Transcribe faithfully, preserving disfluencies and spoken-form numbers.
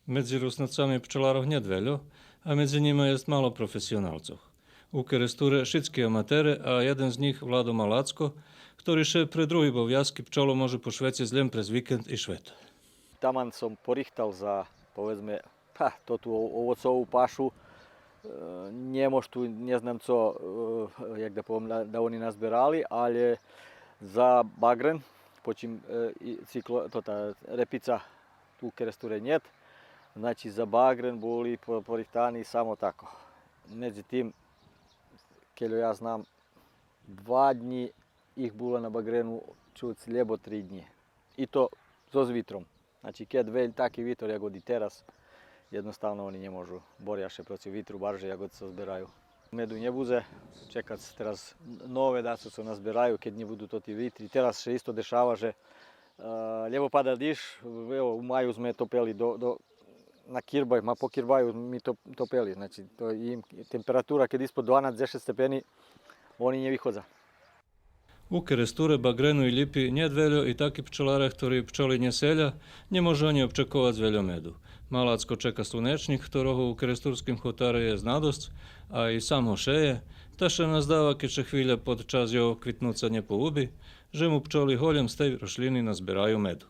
Медзи Руснацами пчоларох нєт вельо, а медзи нїма єст мало професионалцох. У Керестуре шицки аматере, а єден з нїх Владо Малацко, хтори ше пре други обовязки пчолом може пошвециц лєм през викенд и швето. Таман сом порихтал за, поведзме, па, тоту о-, овоцову пашу. Е, нє мож ту, нє знам цо, е, як да повем, да, да они назберали, але за багрен, почим, е, и цикло-, тота репица у Керестуре нєт, значи за багрен були по-, порихтани само тако. Медзитим, кельо я знам, два днї их було на багрену чуц лєбо три днї. И то зоз витром. Значи, кед вельо таки витор як и тераз, єдноставно они нє можу. Боря ше процив витру барже як и цо збераю. Меду нє будзе, чекац тераз нове дацо цо назбераю, кед нє буду тоти витри. Тераз ше исто дешава же, е, лєбо пада диж, ево, у маю зме топели до, до, на кирбай, ма по кирбаю ми то-, топели, значи, то им температура кед испод дванац, дзешец степени, они нє виходза. У Керестуре, Багрену и Лїпи нєт вельо и таки пчоларе хтори пчоли нє селя, нє можу анї обчековац вельо меду. Малацко чека слунечнїк, хторого у керестурским хотаре єст надосц, а и сам го шеє, та ше наздава, кед ше хвиля под час його квитнуца нє погуби, же му пчоли голєм з тей рошлїни назбераю меду.